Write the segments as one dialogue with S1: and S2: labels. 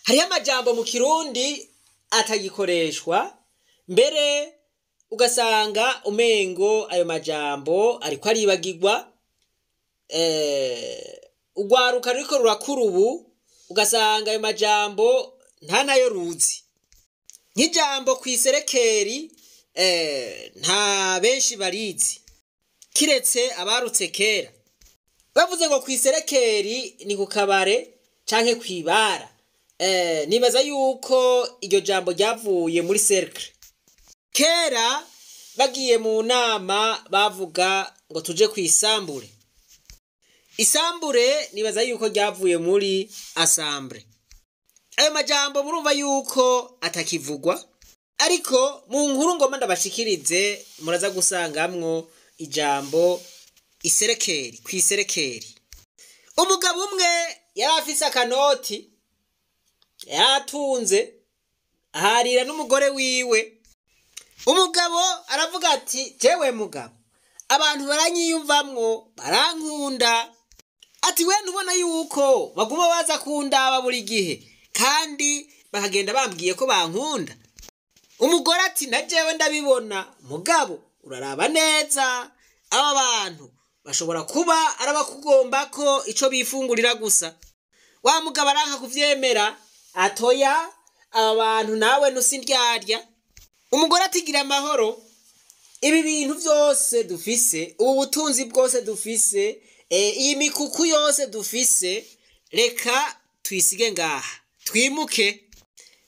S1: Hariho amajambo mu Kirundi atagikoreshwa, mbere ugasanga umengo ayo majambo ariko aribagirwa. Urwaruka ruriko rurakura ubu ugasanga ayo majambo nta nayo ruzi. Nk'ijambo kw'iserekeri, nta benshi barizi kiretse abarutse kera. Bavuze ngo kw'iserekeri ni ku kabare canke kw'ibara. Nibaza yuko iryo jambo ryavuye muri cercle. Kera bagiye mu nama bavuga ngo tuje kw'isambure. Isambure nibaza yuko ryavuye muri assemblée. Ayo majambo murumva yuko atakivugwa, ariko mu nkuru ngoma ndabashikirize muraza gusangamwo ijambo iserekeri, kw'iserekeri. Umugabo umwe yari afise akanoti, yaratunze, aharira n'umugore wiwe. Umugabo aravuga ati jewe mugabo, abantu baranyiyumvamwo, barankunda. Ati we ntubona yuko baguma baza kundaba buri gihe kandi bakagenda bambwiye ko bankunda. Umugore ati na jewe ndabibona, mugabo uraraba neza, aba bantu bashobora kuba arabakugomba ko ico bifungurira gusa. Wa mugabo aranka kuvyemera, atoya aba bantu nawe ntusindyarya. Umugore ati gira amahoro, ibi bintu vyose dufise, ubu butunzi bwose dufise, iyi mikuku yose dufise, reka tuyisige ngaha, twimuke,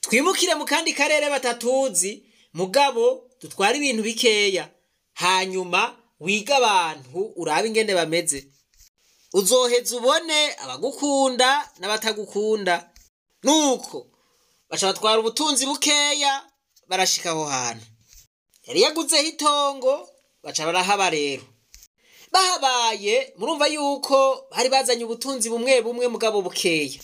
S1: twimukire mu kandi karere batatuzi, mugabo dutware ibintu bikeya, hanyuma wiga abantu urabe ingene bameze, uzoheza ubone abagukunda n'abatagukunda. Nuko baca batwara ubutunzi bukeya, barashika aho hantu yari yaguzeho itongo, baca barahaba. Rero bahabaye, murumva yuko bari bazanye ubutunzi bumwe bumwe mugabo bukeya.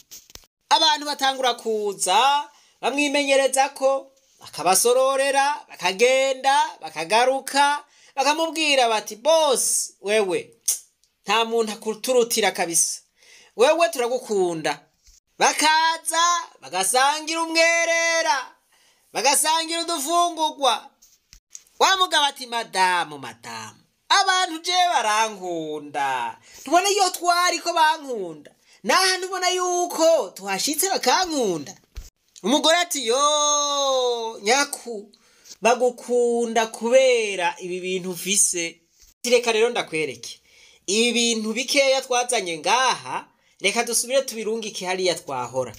S1: Abantu batangura kuza bamwimenyereza ko bakabasororera, bakagenda bakagaruka, bakamubwira bati boss, wewe nta muntu akuturutira kabisa, wewe turagukunda. Bakaza bagasangira umwerera, bagasangira udufungurwa. Wa mugabo ati madamu, madamu, abantu je barankunda, tubona iyo twari ko bankunda, naha ntubona yuko tuhashitse bakankunda. Umugore ati yo nyaku, bagukunda kubera ibi bintu ufise. Reka rero ndakwereke ibi bintu bikeya twazanye ngaha, reka dusubire tubirungike hariya twahora.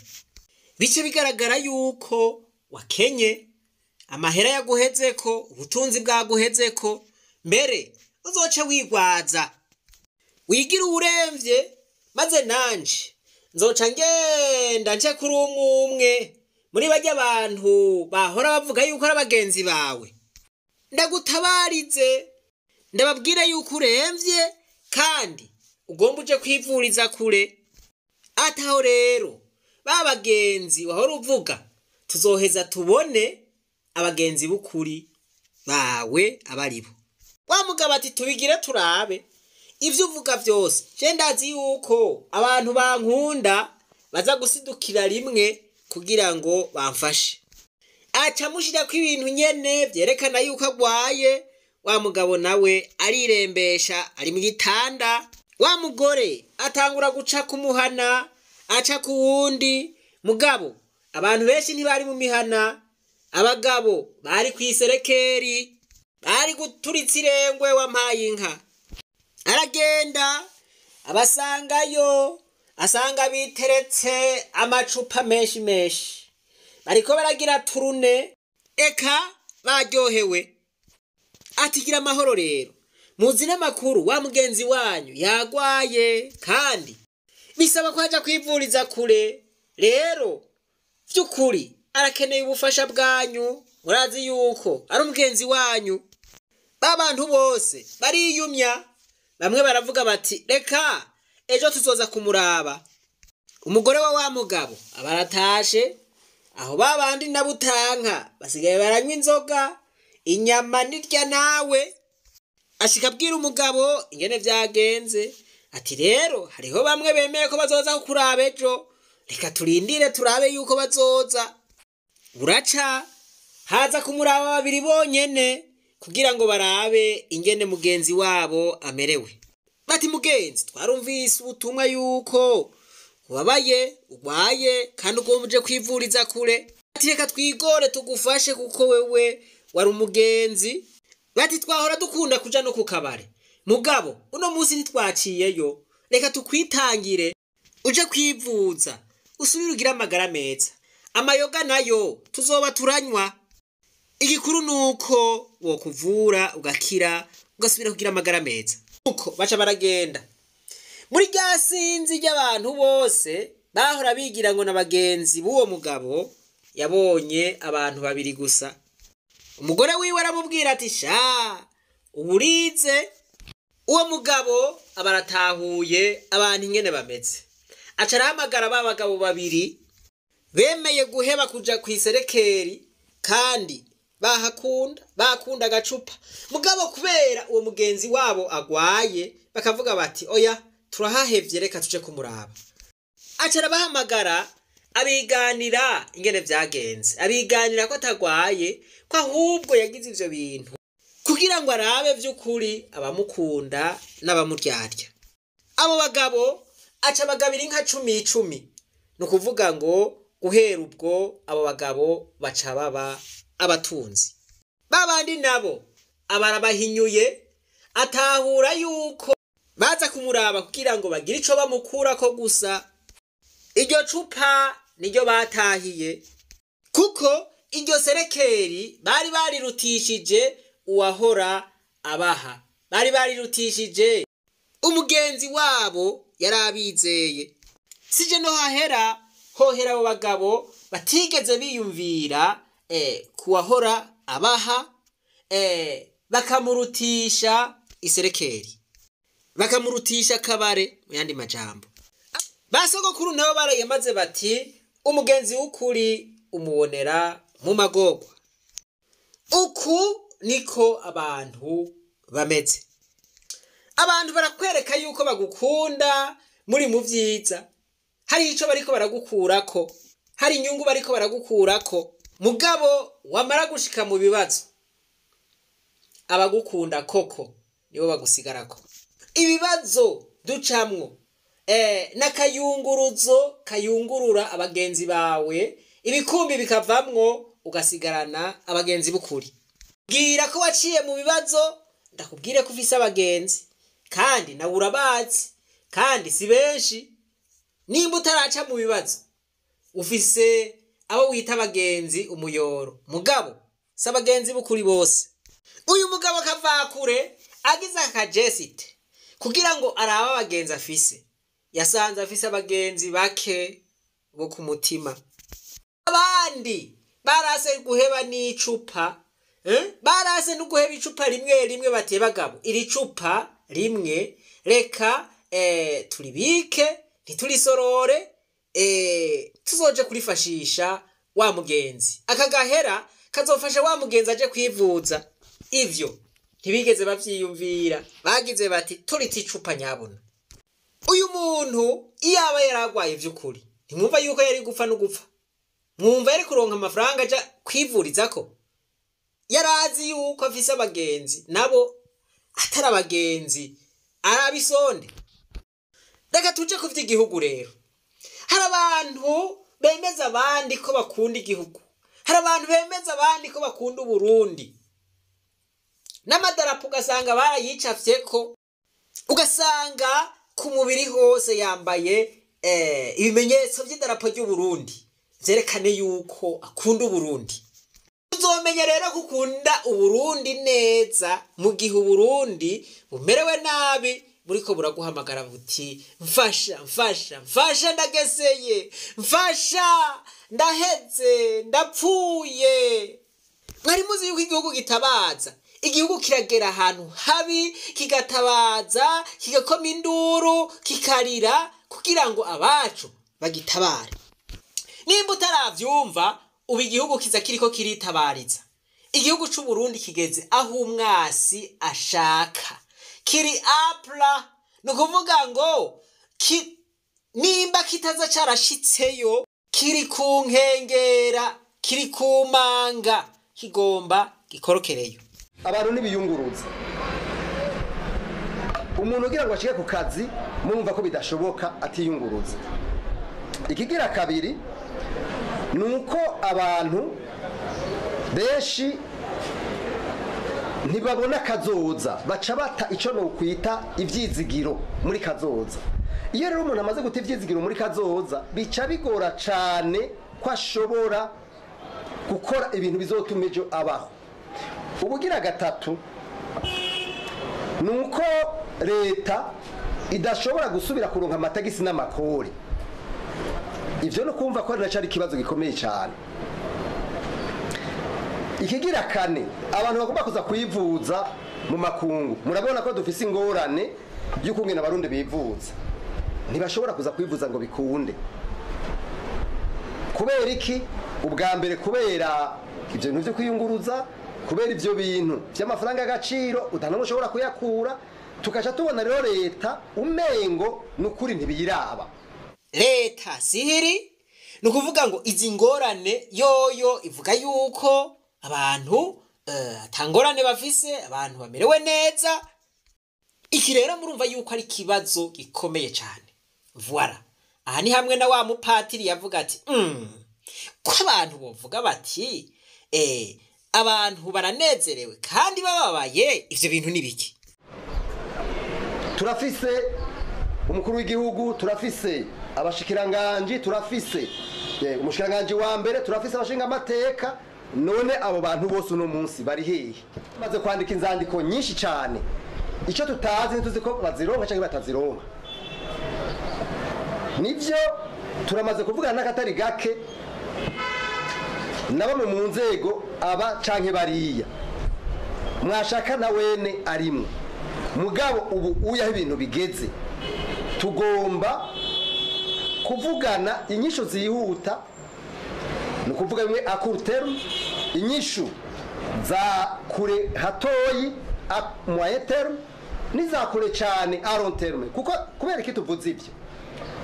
S1: Bice bigaragara yuko wakenye, amahera yaguhezeko, ubutunzi bwaguhezeko, mbere uzoce wigwaza wigira uwuremvye, maze nanje nzoca ngenda nce kuri umwe umwe muri barya bantu bahora bavuga yuko ari abagenzi bawe, ndagutabarize, ndababwira yuko uremvye kandi ugomba uje kwivuriza kure. Ataho rero ba bagenzi wahora uvuga, tuzoheza tubone abagenzi b'ukuri bawe abaribo. Wa mugabo ati tubigire turabe ivyo uvuga vyose, je ndazi yuko abantu bankunda baza gusidukira rimwe kugira ngo bamfashe. Aca amushirako ibintu nyene vyerekana yuko agwaye. Wa mugabo nawe arirembesha, ari mu gitanda. Wa mugore atangura guca kumuhana, aca ku wundi mugabo. Abantu benshi ntibari mu mihana, abagabo bari kw'iserekeri, bari guturitsa irengwe wampaye inka. Aragenda abasangayo, asanga biteretse amacupa menshi menshi, bariko baragira turune, eka baryohewe. Ati gira amahoro rero, muzi n'amakuru, wa mugenzi wanyu yagwaye kandi bisaba ko aja kwivuriza kure. Rero vy'ukuri arakeneye ubufasha bwanyu, murazi yuko ari umugenzi wanyu. Ba bantu bose bariyumya, bamwe baravuga bati reka ejo tuzoza kumuraba. Umugore wa wa mugabo abaratashe, aho ba bandi nabutanka basigaye baranywa inzoga, inyama nirya nawe. Ashika abwira umugabo ingene vyagenze, ati rero hariho bamwe bemeye ko bazoza kukuraba ejo, Reka turindire turabe yuko bazoza. Buraca haza kumuraba babiri bonyene kugira ngo barabe ingene mugenzi wabo amerewe. Bati mugenzi, twarumvise ubutumwa yuko ubabaye, urwaye kandi ugomba uje kwivuriza kure. Ati reka twigore tugufashe kuko wewe wari umugenzi. Bati twahora dukunda kuja no ku kabare, mugabo uno munsi ntitwaciyeyo, reka tukwitangire uje kwivuza usubire ugire amagara meza. Amayoga nayo tuzoba turanywa. Igikuru nuko wokuvura ugakira ugasubira kugira amagara meza. Uko baca baragenda. Muri rya sinzi ry'abantu bose bahora bigira ngo n'abagenzi b'uwo mugabo, yabonye abantu babiri gusa. Umugore wiwe aramubwira ati sha uburize. Uwo mugabo aba aratahuye abantu ingene bameze. Aca arahamagara ba bagabo babiri bemeye guheba kuja kw'iserekeri kandi bahakunda, bakunda agacupa. Mugabo kubera uwo mugenzi wabo agwaye bakavuga bati oya turahahevye reka tuje kumuraba. Aca arabahamagara abiganira ingene vyagenze, abiganira ko atagwaye, ko ahubwo yagize ivyo bintu kugira ngo arabe vy'ukuri abamukunda n'abamuryarya. Abo bagabo aca bagabira inka 10 10. Ni ukuvuga ngo guhera ubwo abo bagabo baca baba abatunzi. Babandi nabo abarabahinyuye, atahura yuko baza kumuraba kugira ngo bagire ico bamukurako gusa. Iryo cupa niryo batahiye, kuko iryo serekeri bari barirutishije uwahora abaha, bari barirutishije umugenzi wabo yarabizeye. Sije no hahera hohera abo bagabo batigeze biyumvira kuwahora abaha, bakamurutisha iserekeri, bakamurutisha kabare. Mu yandi majambo, basogokuru nabo barayamaze bati umugenzi w'ukuri umubonera mu magorwa. Uku niko abantu bameze. Abantu barakwereka yuko bagukunda muri mu vyiza, hari ico bariko baragukurako, hari inyungu bariko baragukurako. Mugabo wamara gushika mu bibazo, abagukunda koko nibo bagusigarako. Ibibazo ducamwo n'akayunguruzo kayungurura abagenzi bawe, ibikumbi bikavamwo ugasigarana abagenzi b'ukuri. Bwira ko waciye mu bibazo, ndakubwire ko ufise abagenzi kandi nawe urabazi, kandi si benshi. Nimba utaraca mu bibazo ufise abo wita abagenzi umuyoro, mugabo si abagenzi b'ukuri bose. Uyu mugabo kavakure agize akajesite kugira ngo arabe abagenzi afise, yasanze afise abagenzi bake bo ku mutima. Abandi barase guheba n'icupa, barase no guheba icupa rimwe rimwe, batiye bagabo iri cupa rimwe reka turibike ntiturisorore, tuzoje kurifashisha wa mugenzi, aka gahera kazofasha wa mugenzi aje kwivuza. Ivyo ntibigeze bavyiyumvira, bagize bati turiti icupa nyabona. Uyu muntu iyaba yaragwaye vy'ukuri, ntimwumva yuko yari gupfa no gupfa, mwumva yari kuronka amafaranga aja kwivurizako. Yarazi yuko afise abagenzi nabo atari abagenzi, arabisonde. Reka tuje ku vy'igihugu rero. Hari abantu bemeza abandi ko bakunda igihugu, hari abantu bemeza abandi ko bakunda Uburundi, n'amadarapo ugasanga barayicafyeko, ugasanga ku mubiri hose yambaye ibimenyetso vy'idarapo ry'Uburundi vyerekane yuko akunda Uburundi. Uzomenya rero ko ukunda Uburundi neza mu gihe Uburundi bumerewe nabi, buriko buraguhamagara buti mfasha, mfasha, mfasha, ndageseye, mfasha, ndaheze, ndapfuye. Mwari muzi yuko igihugu gitabaza, igihugu kiragera ahantu habi kigatabaza, kigakoma induru, kikarira kugira ngo abacu bagitabare. Nimba utaravyumva, ubu igihugu kiza kiriko kiritabariza. Igihugu c'Uburundi kigeze aho umwasi ashaka, kiri apla. Ni ukuvuga ngo Nimba kitaza carashitseyo, kiri ku nkengera, kiri ku manga, kigomba gikorokereyo.
S2: Abantu ntibiyunguruza. Umuntu ugira ngo ashike ku kazi murumva ko bidashoboka atiyunguruza. Ikigira kabiri ni uko abantu benshi ntibabona kazoza, baca bata icyo nokwita ivyizigiro muri kazoza. Iyo rero umuntu amaze guta ivyizigiro muri kazoza, bica bigora cane ko ashobora gukora ibintu bizotuma ejo abaho. Ubugira gatatu ni uko leta idashobora gusubira kuronka amatagisi n'amakori. Ivyo no kumva ko ari ikibazo gikomeye cyane. Ikigira kane, abantu bagomba kuza kwivuza mu makungu. Murabona ko dufise ingorane y'ukungena abarundi bivuza. Ntibashobora kuza kwivuza ngo bikunde. Kubera iki? Ubwa mbere kubera ivyo bintu vyo kwiyunguruza, kubera ivyo bintu vy'amafaranga y'agaciro utanumwe ushobora kuyakura. Tukaca tubona rero leta umengo nukuri ntibiyiraba.
S1: Leta sihiri ni ukuvuga ngo izi ngorane yoyo ivuga yuko abantu atangorane bafise, abantu bamerewe neza. Iki rero murumva yuko ari ikibazo gikomeye cyane. Voilà, aha ni hamwe na wa mupatiri yavuga ati ko abantu bovuga bati abantu baranezerewe kandi bababaye, ivyo bintu ni biki?
S2: Turafise umukuru w'igihugu, turafise abashikiranganji, turafise umushikiranganji wa mbere, turafise abashinga amateka. None abo bantu bose uno munsi bari hehe? Bamaze kwandika inzandiko nyinshi cyane. Icyo tutazi ntituzi ko bazironka cyangwa batazironka. Nivyo turamaze kuvugana n'akatari gake na bamwe mu nzego aba canke bariya, mwashaka na wene arimwe. Mugabo ubu uyaho ibintu bigeze, tugomba kuvugana inyishu zihuta, ni ukuvuga bimwe a court terme, inyishu za kure hatoyi a moyen terme, n'iza kure cyane a long terme. Kuko kubera iki tuvuze ibyo?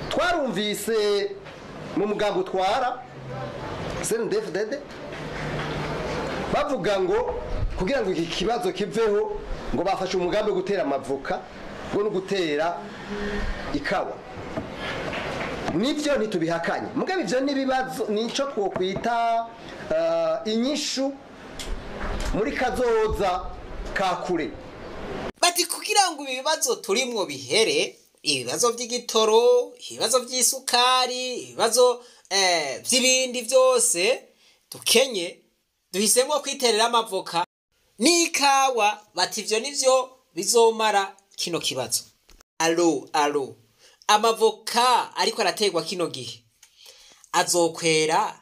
S2: Twarumvise mu mugambi utwara CNDD-FDD bavuga ngo kugira ngo iki kibazo kiveho ngo bafashe umugambi wo gutera amavoka ngo no gutera ikawa. Nivyo ntitubihakanye, mugabo ivyo nibibazo nico twokwita inyishu muri kazoza ka kure.
S1: Bati kugira ngo ibibazo turimwo bihere, ibibazo vy'igitoro, ibibazo vy'isukari, ibibazo vy'ibindi vyose dukenye, duhisemwo kwiterera amavoka n'ikawa. Bati ivyo nivyo bizomara kino kibazo. Alo alo, amavoka ariko araterwa kino gihe azokwera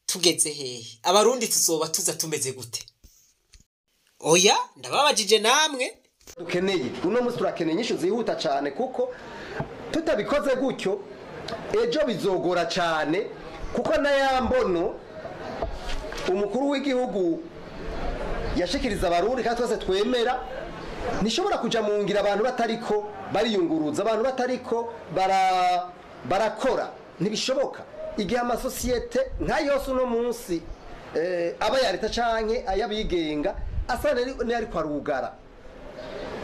S1: tugeze hehe? Abarundi tuzoba tuza tumeze gute? Oya, ndababajije namwe.
S2: Dukeneye uno munsi, turakeneye inyishu zihuta cyane, kuko tutabikoze gutyo ejo bizogora cyane. Kuko na ya mbono umukuru w'igihugu yashikiriza abarundi kandi twese twemera ntishobora kuja mu ngira abantu batariko bariyunguruza, abantu batariko barakora. Ntibishoboka. Igihe amasosiyete nka yose uno munsi aba ya leta canke ay'abigenga asa n'ariko arugara,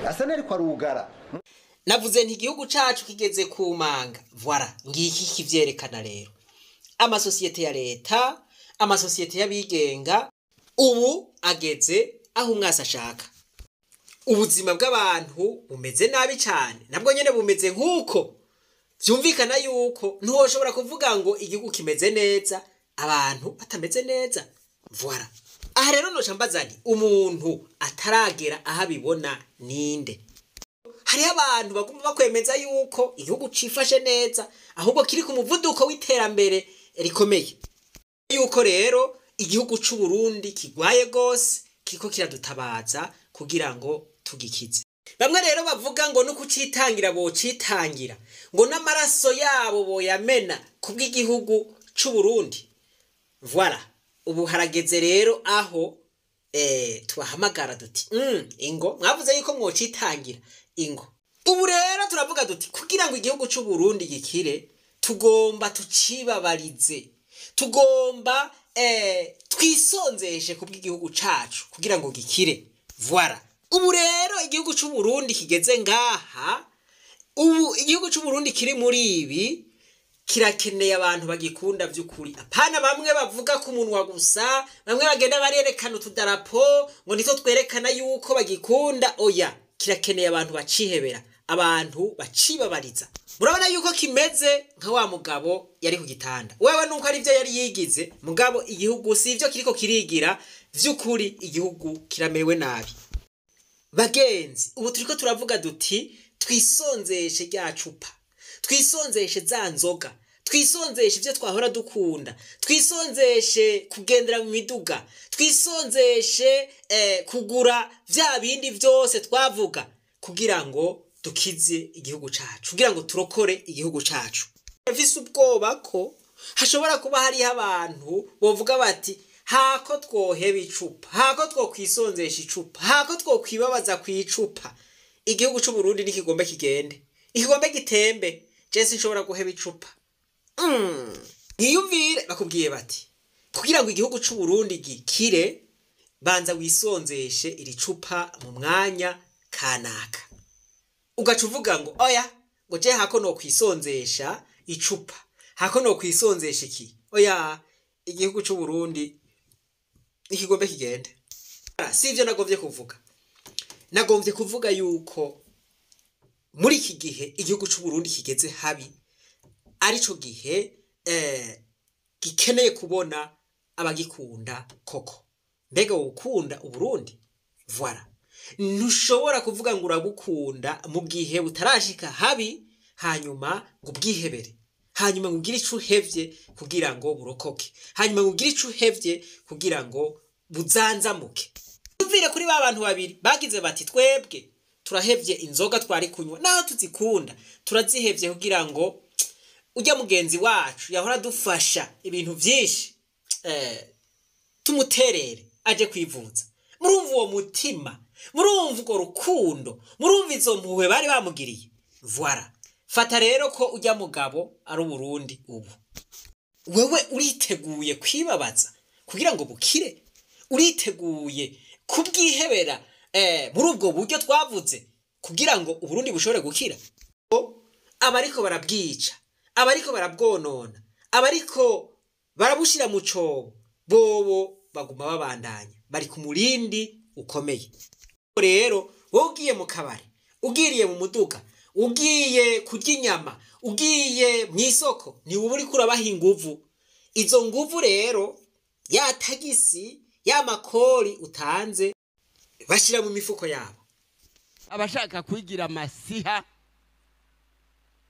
S2: asa n'ariko arugara.
S1: Navuze nti igihugu cacu kigeze ku manga. Voilà, ngiki kivyerekana rero. Amasosiyete ya leta, amasosiyete y'abigenga ubu ageze aho umwasi ashaka. Ubuzima bw'abantu bumeze nabi cyane, nabwo nyene bumeze nk'uko vyumvikana yuko ntiwoshobora kuvuga ngo igihugu kimeze neza abantu batameze neza. Voilà, aha rero noca mbaza nti umuntu ataragera aho abibona ninde? Hariho abantu baguma bakwemeza yuko igihugu cifashe neza, ahubwo kiri ku muvuduko w'iterambere rikomeye, yuko rero igihugu c'u Burundi kigwaye gose, kiriko kiradutabaza kugira ngo tugikize. Bamwe rero bavuga ngo no kucitangira bocitangira, ngo n'amaraso yabo boyamena kubw'igihugu c'u Burundi. Voilà, ubu harageze rero aho tubahamagara duti ingo mwavuze yuko mwocitangira, ingo. Ubu rero turavuga duti kugira ngo igihugu c'u Burundi gikire. Tugomba tucibabarize, tugomba twisonzeshe kubw'igihugu cacu kugira ngo gikire. Voilà. Ubu rero igihugu c'u Burundi kigeze ngaha, ubu igihugu c'u Burundi kiri muri ibi, kirakeneye abantu bagikunda vy'ukuri, apana bamwe bavuga ku munwa gusa, bamwe bagenda barerekana utudarapo ngo nitwo twerekana yuko bagikunda. Oya, kirakeneye abantu bacihebera, abantu bacibabariza. Murabona yuko kimeze nka wa mugabo yari ku gitanda, wewe nuko ari byo yari yigize mugabo igihugu si ivyo kiriko kirigira vy'ukuri, igihugu kiramerewe nabi. Bagenzi, ubu turiko turavuga duti twisonzeshe rya cupa, twisonzeshe za nzoga, twisonzeshe ivyo twahora dukunda, twisonzeshe kugendera mu miduga, twisonzeshe kugura vya bindi vyose twavuga, kugira ngo dukize igihugu cacu, kugira ngo turokore igihugu cacu. Mfise ubwoba ko hashobora kuba hariho abantu bovuga bati hako twoheba icupa, hako twokwisonzesha icupa, hako twokwibabaza kw'icupa, igihugu c'u Burundi nikigombe kigende, ikigombe gitembe, je sinshobora guheba icupa. Ntiyumvire bakubwiye bati kugira ngo igihugu c'u Burundi gikire, banza wisonzeshe iri cupa mu mwanya kanaka, ugaca uvuga ngo oya, ngo je hako no kwisonzesha icupa, hako no kwisonzesha iki, oya, igihugu c'u Burundi ikigombe kigende. Si ivyo nagombye kuvuga. Nagombye kuvuga yuko muri iki gihe igihugu c'u Burundi kigeze habi, arico gihe gikeneye kubona abagikunda koko. Mbega wokunda Uburundi? Voilà. Ntushobora kuvuga ngo urabukunda mu gihe butarashika habi, hanyuma ngo ubwihebere, hanyuma ngo ugire ico uhevye kugira ngo burokoke, hanyuma ngo ugire ico uhevye kugira ngo buzanzamuke. Tuvire kuri ba bantu babiri bagize bati twebwe turahevye inzoga twari kunywa, naho tuzikunda turazihevye kugira ngo ujya mugenzi wacu yahora dufasha ibintu vyinshi tumuterere aje kwivuza. Murumva uwo mutima, murumva urwo rukundo, murumva izo mpuhwe bari bamugiriye. Voilà. Fata rero ko ujya mugabo ari Uburundi ubu. Wewe uriteguye kwibabaza kugira ngo bukire, uriteguye kubwihebera muri ubwo buryo twavuze kugira ngo Uburundi bushobore gukira. Abariko barabwica, abariko barabwonona, abariko barabushira mu cobo, bobo baguma babandanya, bari ku murindi ukomeye. Rero wowe ugiye mu kabari, ugiriye mu muduga, ugiye kurya inyama, ugiye mu isoko, ni wowe uriko urabaha inguvu. Izo nguvu rero, ya tagisi, ya makori utanze, bashira mu mifuko yabo.
S3: Abashaka kwigira amasiha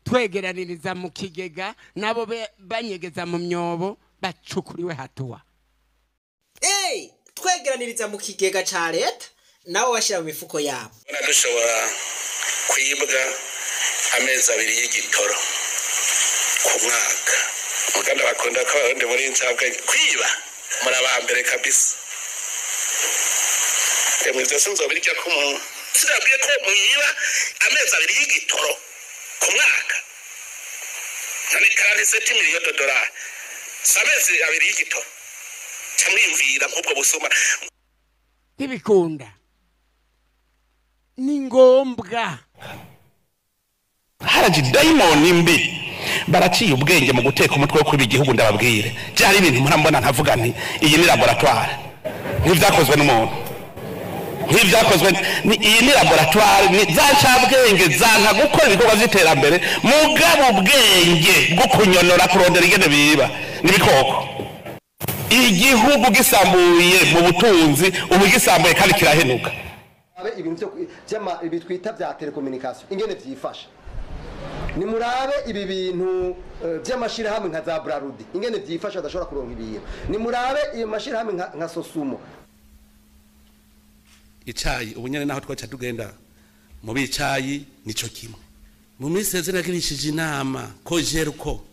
S3: twegeraniriza mu kigega, nabo banyegeza mu myobo bacukuriwe hatuwa.
S1: Twegeraniriza mu kigega ca leta, nabo bashira mu mifuko yabo.
S4: Dushobora kwibwa amezi abiri y'igitoro ku mwaka. Muganda bakunda ko abarundi muri ncabwe kwiba, murabambere kabisa. Emwe vyose nzobirya ko umuntu sinabwiye ko mwiba amezi abiri y'igitoro ku mwaka. None 47 miliyoni de dollars, si amezi abiri y'igitoro. Camwiyumvira nk'ubwo busuma.
S3: Ntibikunda, ni ngombwa.
S4: Haraje dayimoni mbi, baraciye ubwenge mu guteka umutwe wo kwiba igihugu. Ndababwire, byari ibintu murambona nkavuga nti iyi ni laboratoire, nk'ivyakozwe n'umuntu, nk'ivyakozwe iyi ni laboratoire, ni za ncabwenge zanka gukora ibikorwa vy'iterambere, mugabo ubwenge bwo kunyonora, kurondera ingene biba n'ibikoko. Igihugu gisambuye mu butunzi, ubu gisambuye kandi kirahenuka.
S2: Abe ibintu byo ibi twita bya telecommunication ingene vyifashe, nimurabe ibi bintu by'amashirahamwe nka za Brarudi ingene vyifashe, adashobora kuronka ibintu. Nimurabe iyo mashirahamwe nka Sosumo.
S4: Icayi ubu nyene naho twaca tugenda mu bicayi, nico kimwe. Mu minsi yeze nagirishije inama ko jeruko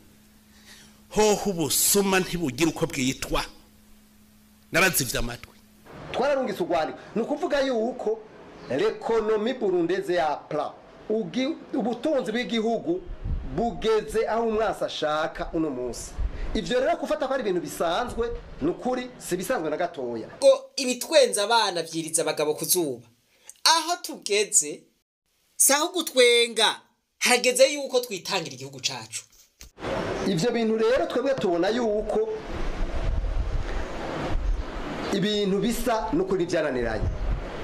S4: hoho ubusuma ntibugira uko bwitwa, n'abazivye amatwi.
S2: Twararungitse urwandiko, ni ukuvuga yuko l'économie burundaise ya plan ubutunzi bw'igihugu. Bugeze aho umwasi ashaka uno munsi. Ivyo rero gufata ko ari ibintu bisanzwe, ni ukuri si bisanzwe na gatoya.
S1: Ngo ibitwenza abana byiriza abagabo ku zuba. Aho tugeze si aho gutwenga, harageze yuko twitangira igihugu cacu.
S2: Ivyo bintu rero twebwe tubona yuko ibintu bisa n'ukuri byananiranye,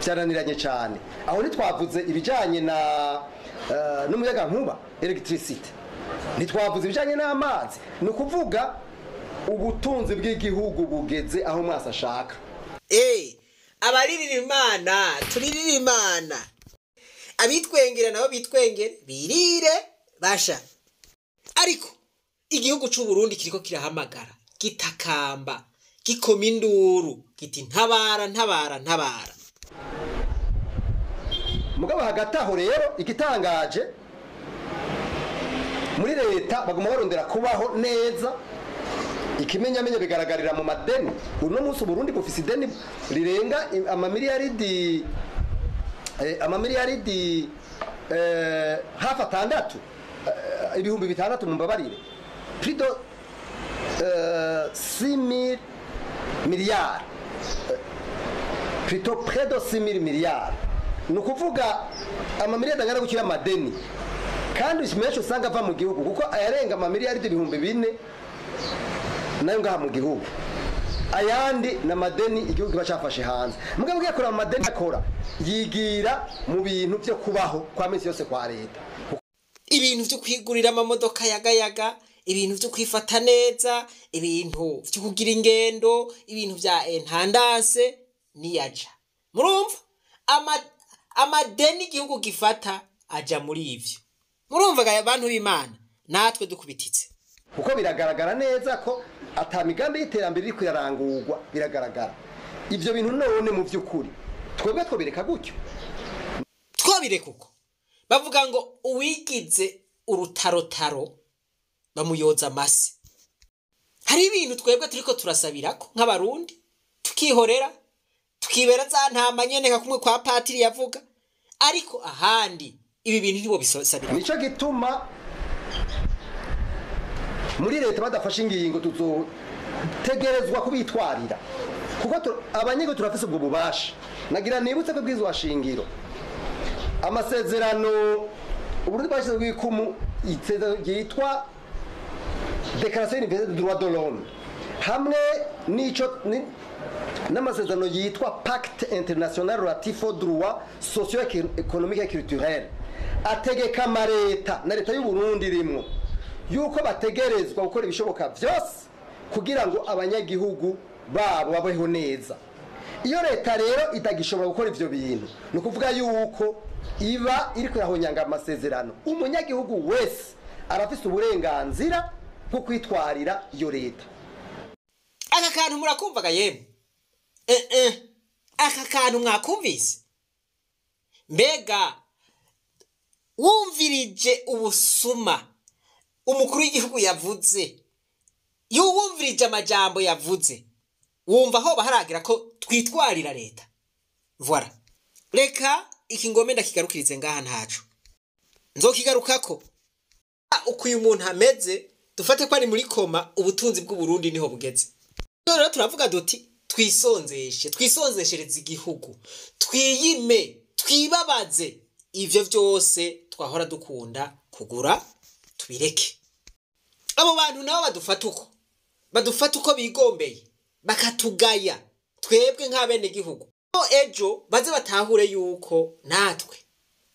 S2: byananiranye cyane. Aho ntitwavuze ibijanye na n'umuyagankuba, électricité, ntitwavuze ibijanye n'amazi. Ni ukuvuga ubutunzi bw'igihugu bugeze aho mwasi ashaka.
S1: Abaririra Imana turirira Imana, abitwengera nabo bitwengere, birire basha. Ariko igihugu c'u Burundi kiriko kirahamagara, gitakamba, gikoma induru, giti ntabara, ntabara, ntabara.
S2: Mugabo hagati aho rero, igitangaje, muri leta baguma barondera kubaho neza. Ikimenyamenya bigaragarira mu madeni. Uno munsi Burundi bufise ideni rirenga amamiliyaridi hafi 6, 6000, mumbabarire, plus de 6000 miliyari, plutôt près de 6000 miliyari. Ni ukuvuga amamiliyari angana gutyo y'amadeni, kandi menshi usanga ava mu gihugu, kuko ayarenga amamiliyaridi 4000 nayo ngaha mu gihugu, ayandi ni amadeni igihugu kiba cyafashe hanze. Mugabo ugiye kureba amadeni akora, yigira mu bintu byo kubaho kwa minsi yose kwa leta.
S1: Ibintu byo kwigurira amamodoka yagayaga, ibintu byo kwifata neza, ibintu byo kugira ingendo, ibintu bya intendance niyaja. Murumva amadeni igihugu gifata aja muri ivyo. Murumva ga bantu b'Imana, natwe dukubititse.
S2: Kuko biragaragara neza ko ata migambi y'iterambere iri kuyarangurwa, biragaragara ibyo bintu. None mu by'ukuri twebwe twobireka gutyo?
S1: Twobireka uko? Bavuga ngo uwigize urutarotaro bamuyoza amase. Hari ibintu twebwe turiko turasabirako nk'Abarundi, tukihorera, tukibera za ntama nyene nka kumwe kwa patiri yavuga. Ariko ahandi ibi bintu ntibo bisabira.
S2: Nico gituma muri leta badafashe ingingo, tuzotegerezwa kubitwarira, kuko abanyagihugu turafise ubwo bubasha. Nagira nibutse ko bwizwa shingiro, amasezerano Uburundi bwashyize bw'ikumu, isezerano ryitwa Déclaration universelle des droits de l'homme, hamwe n'ico n'amasezerano yitwa Pacte international relatif aux droits socio économiques et culturels, ategeka amareta, na leta y'u Burundi rimwo, yuko bategerezwa gukora ibishoboka byose kugira ngo abanyagihugu babo babeho neza. Iyo leta rero itagishobora gukora ivyo bintu, ni ukuvuga yuko iba iri kuyahonyanga amasezerano. Umunyagihugu wese arafise uburenganzira bwo kwitwarira iyo leta.
S1: Aka kantu murakumvaga yemwe? Aka kantu mwakumvise? Mbega wumvirije ubusuma umukuru w'igihugu yavuze, iyo wumvirije amajambo yavuze, wumva hoba haragira ko twitwarira leta? Voilà, reka iki ngome ndakigarukirize ngaha, ntaco nzokigarukako. Uko uyu muntu ameze, dufate ko ari muri coma, ubutunzi bw'Uburundi niho bugeze. Rero turavuga duti twisonzeshe, twisonzeshereze igihugu, twiyime, twibabaze, ivyo vyose twahora dukunda kugura tubireke. Abo bantu nabo badufata uko bigombeye, bakatugaya twebwe nk'abene gihugu, ejo baze batahure yuko natwe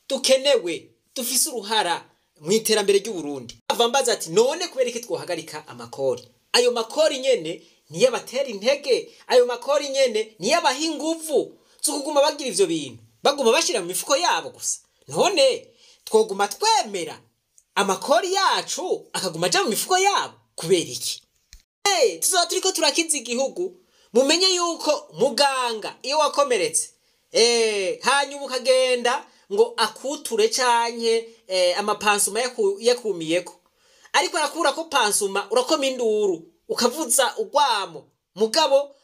S1: dukenewe, dufise uruhara mu iterambere ry'Uburundi. Ava mbaza ati none kubera iki twohagarika amakori? Ayo makori nyene niyo abatera intege, ayo makori nyene niyo abaha inguvu zo kuguma bagira ivyo bintu, baguma bashira mu mifuko yabo gusa. None twoguma twemera amakori yacu akaguma aja mu mifuko yabo kubera iki? Hey, tuzoba turiko turakiza igihugu. Mumenye yuko muganga iyo wakomeretse, hanyuma ukagenda ngo akuture canke amapansuma yakumiyeko, ariko arakura ko pansuma, urakoma induru, ukavuza urwamo, mugabo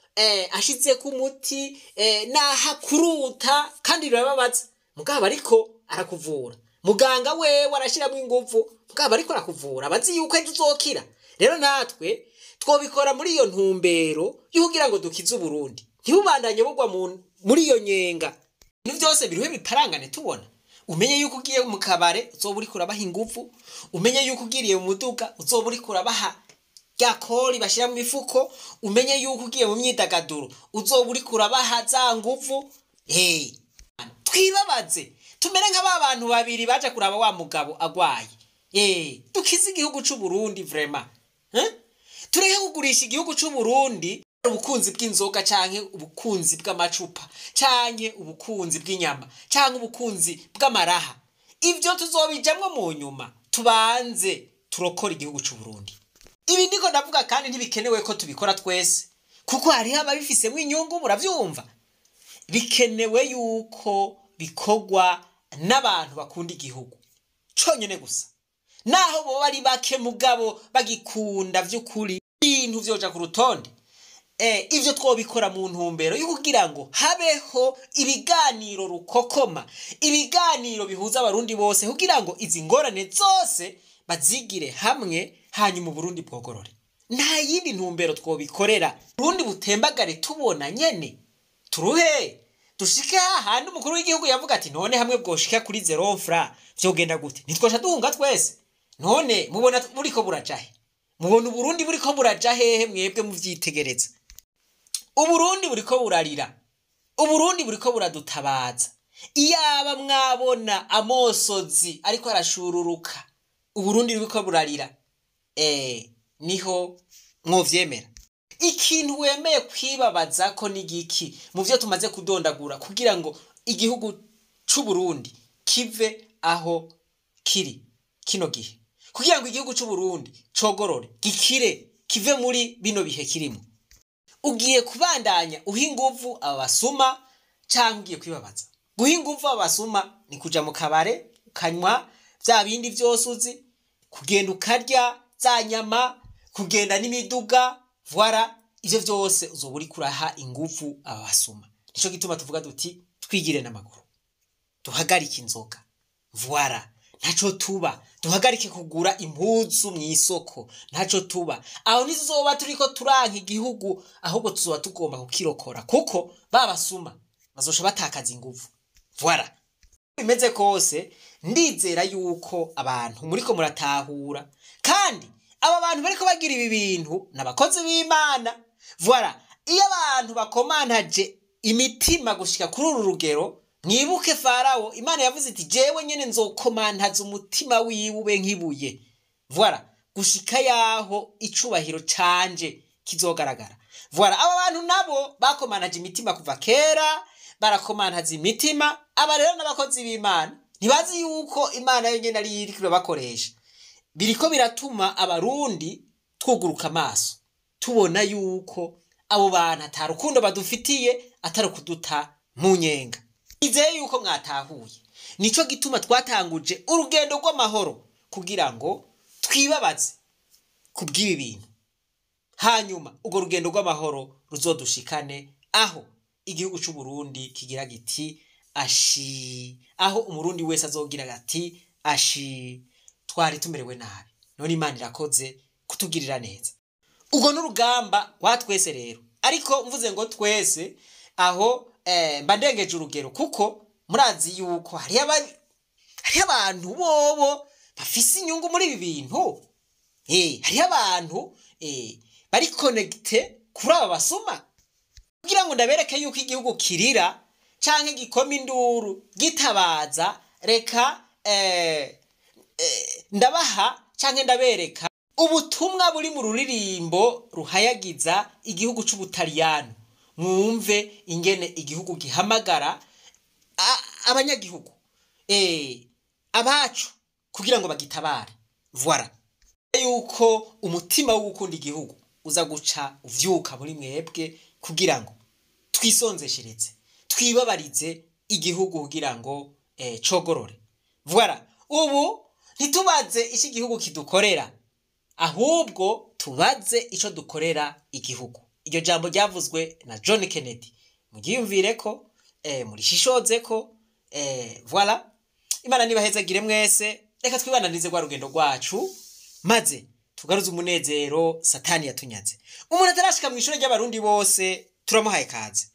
S1: ashizeko umuti, naha kuruta kandi birababaza, mugabo ariko arakuvura. Muganga wewe arashyiramo ingufu, bwaba ariko arakuvura abazi yuko ejo uzokira. Rero natwe twobikora muri iyo ntumbero y'ukugira ngo dukize Uburundi, ntibubandanye bugwa muri iyo nyenga. Ibintu byose biruhe biparangane tubona. Umenye yuko ugiye mu kabare uzoba uriko urabaha ingufu, umenye yuko ugiriye mu muduga uzoba uriko urabaha rya kori bashyira mu mifuko, umenye yuko ugiye mu myidagaduro uzoba uriko urabaha za nguvu. Hey, twibabaze tumere nka ba bantu babiri baje kuraba wa mugabo agwaye. Dukize igihugu c'u Burundi vraiment. Tureke kugurisha igihugu c'u Burundi ubukunzi bw'inzoga canke ubukunzi bw'amacupa canke ubukunzi bw'inyama canke ubukunzi bw'amaraha. Ivyo tuzobijamwo mu nyuma, tubanze turokora igihugu c'u Burundi. Ibi ndiko ndavuga kandi ntibikenewe ko tubikora twese, kuko hariho ababifisemwo inyungu, muravyumva. Bikenewe yuko bikorwa n'abantu bakunda igihugu conyene gusa, naho bo bari bake mugabo bagikunda vy'ukuri, ibintu vyoja ku rutonde. Ivyo twobikora mu ntumbero yo kugira ngo habeho ibiganiro rukokoma, ibiganiro bihuza abarundi bose, kugira ngo izi ngorane zose bazigire hamwe, hanyuma Uburundi bwogorore. Nta yindi ntumbero twobikorera. Uburundi butembagare tubona nyene, turuhe dushike hahandi umukuru w'igihugu yavuga ati none hamwe bwoshika kuri 0 franc vyogenda gute? Ntitwosha duhunga twese? None mubona buriko buraja he? Mubona Uburundi buriko buraja hehe mwebwe muvyitegereza? Uburundi buriko burarira, Uburundi buriko buradutabaza. Iyaba mwabona amosozi ariko arashururuka, Uburundi buriko burarira, niho mwovyemera. Ikintu wemeye kwibabaza ko ni giki mu vyo tumaze kudondagura kugira ngo igihugu c'u Burundi kive aho kiri kino gihe, kugira ngo igihugu c'u Burundi cogorore, gikire, kive muri bino bihe kirimo? Ugiye kubandanya uha inguvu aba basuma canke ugiye kwibabaza? Guha inguvu aba basuma ni kuja mu kabare ukanywa vya bindi vyose uzi, kugenda ukarya za nyama, kugenda n'imiduga, voilà, ivyo vyose uzoba uriko uraha inguvu aba basuma. Nico gituma tuvuga duti twigire n'amaguru, duhagarike inzoga, voilà, ntaco tuba, duhagarike kugura impuzu mw'isoko, ntaco tuba. Aho ntituzoba turiko turanka igihugu, ahubwo tuzoba tugomba kukirokora, kuko babasuma bazosha batakaza inguvu. Voilà. Bimeze kose ndizera yuko abantu muriko muratahura, kandi aba bantu bariko bagira ibi bintu n'abakozi b'Imana. Voilà, iyo abantu bakomantaje imitima gushika kuri uru rugero, mwibuke Farawo, Imana yavuze iti jewe nyene nzokomantaza umutima wiwe ube nk'ibuye. Voilà, gushika yaho icubahiro canje kizogaragara. Voilà, aba bantu nabo bakomantaje imitima kuva kera, barakomantaza imitima. Aba rero n'abakozi b'Imana ntibazi yuko Imana yo nyene ari iriko irabakoresha. Biriko biratuma abarundi twuguruka amaso, tubona yuko abo bantu ata rukundo badufitiye, atari ukuduta mu nyenga. Nizeye yuko mwatahuye. Nico gituma twatanguje urugendo rw'amahoro kugira ngo twibabaze kubw'ibi bintu, hanyuma urwo rugendo rw'amahoro ruzodushikane aho igihugu c'u Burundi kigira giti ashi, aho umurundi wese azogira ati ashi, twari tumerewe nabi, none Imana irakoze kutugirira neza. Ubwo n'urugamba rwa twese rero, ariko mvuze ngo twese aho mba ndengeje urugero, kuko murazi yuko hariho abantu bobo bafise inyungu muri ibi bintu. Hariho abantu bari connecté kuri aba basuma, kugira ngo ndabereke yuko igihugu kirira canke gikoma induru gitabaza. Reka ndabaha canke ndabereka ubutumwa buri mu ruririmbo ruhayagiza igihugu c'Ubutaliyano, mwumve ingene igihugu gihamagara abanyagihugu abacu kugira ngo bagitabare. Voilà, yuko umutima wo gukunda igihugu uza guca uvyuka muri mwebwe, kugira ngo twisonzeshereze, twibabarize igihugu kugira ngo cogorore. Voilà, ubu ntitubaze ico igihugu kidukorera, ahubwo tubaze ico dukorera igihugu. Iryo jambo ryavuzwe na John Kennedy, mugiyumvire ko, murishishoze ko. Voilà. Imana nibahezagire mwese. Reka twibananize rwa rugendo rwacu, maze tugaruze umunezero Satani yatunyaze. Umuntu atarashika mu ishuri ry'Abarundi bose, turamuhaye kaze.